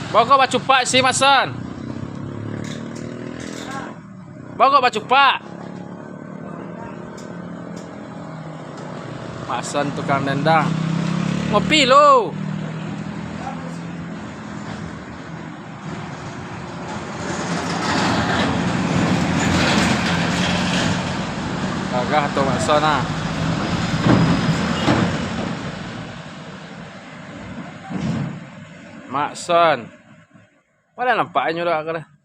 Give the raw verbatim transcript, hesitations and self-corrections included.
Baa kok bacupak si Mak Son? Baa kok bacupak? Mak Son tukang dendang. Ngopi lu. Gagah tu Mak Son ah. Mak Son. Mana nampak inyo dak ka lah?